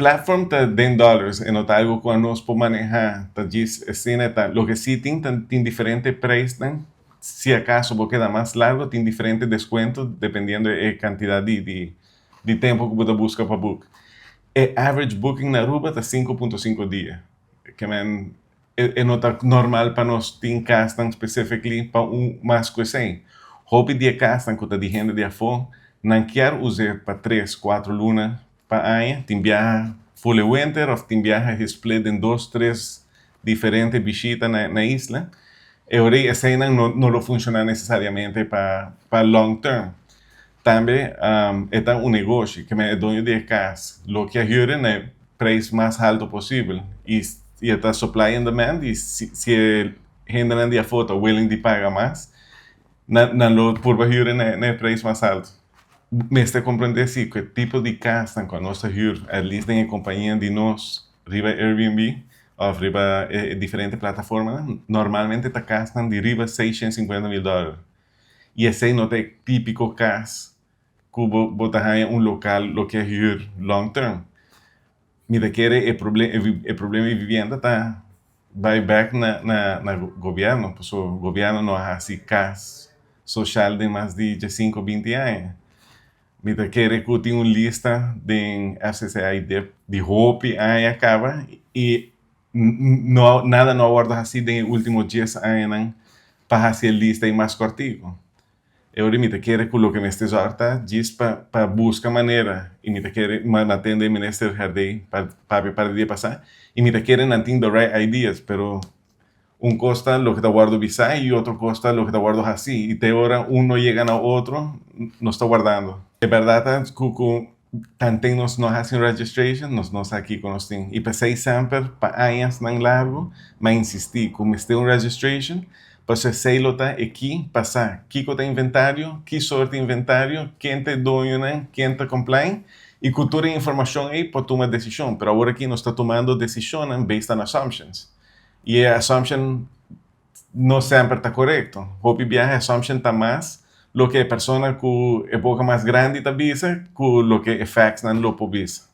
Platform ta den dollars e no ta algo cu nos por maneha, ta djis asina ta. Loke si tin ta tin diferente prijsnan, si acaso bo keda mas largo tin diferente descuento dependiendo e cantidad di tempo cu bo ta busca pa book. E average booking na Aruba ta 5.5 dia, ke men e no ta normal pa nos tin casnan specifically pa un mas cu esey. Hopi di e casnan cu ta di hende di afo nan kier use pa 3, 4 luna pa aña, tin biaha full e winter of tin biaha split den dos, tres diferente bishita na isla. E ora eseynan no lo funciona necesariamente pa long term. Tambe e ta un negoshi, ke men e doño di cas lo kier huur na prijs mas halto posibel y ta supply and demand y si e hendenan di afo ta willing di paga mas, nan lo purba huur na prijs mas halto. Mester comprende si cu e tipo di cas cu nos ta huur, at least den compania di nos riba Airbnb of riba diferente plataforma, normalmente ta casnan di riba 650 mil dollar. Y esey no ta tipico cas cu bo ta haya un local lo kier huur long term. Mi ta kere e problema di vivienda ta bay back na gobierno, paso gobierno no a haci cas social di mas di 5, 20 aña. Mi ta kere cu tin un lista di FCCA di hopi aña caba y no, nada no a wordo haci den ultimo 10 aña pa haci e lista e mas cortico. E ora mi ta kere cu loke mester zorg ta djis pa busca manera y mi ta kere atende minister Herdé pa dia pasa y mi ta kere nan tin the right ideas, pero un cos ta loke ta wordo bisa y otro cos ta loke ta wordo haci y te ora un no yega na otro nos ta wardando. E berdad cu tanten nos no haci registration, nos no sa kico nos tin. Y p'esey semper pa añanan largo, m'a insisti cu mester un registration, pa esey lo ta aki pa sa kico ta inventario, ki sorto di inventario, ken ta doño, ken ta comply, y cu tur e informacion ey pa tuma decision. Pero awor aki nos ta tumando decision based on assumptions. Y e assumption no semper ta corecto. Hopi biaha assumption ta mas loke e persona cu e boca mas grandi ta bisa, cu loke e facts nan lo por bisa.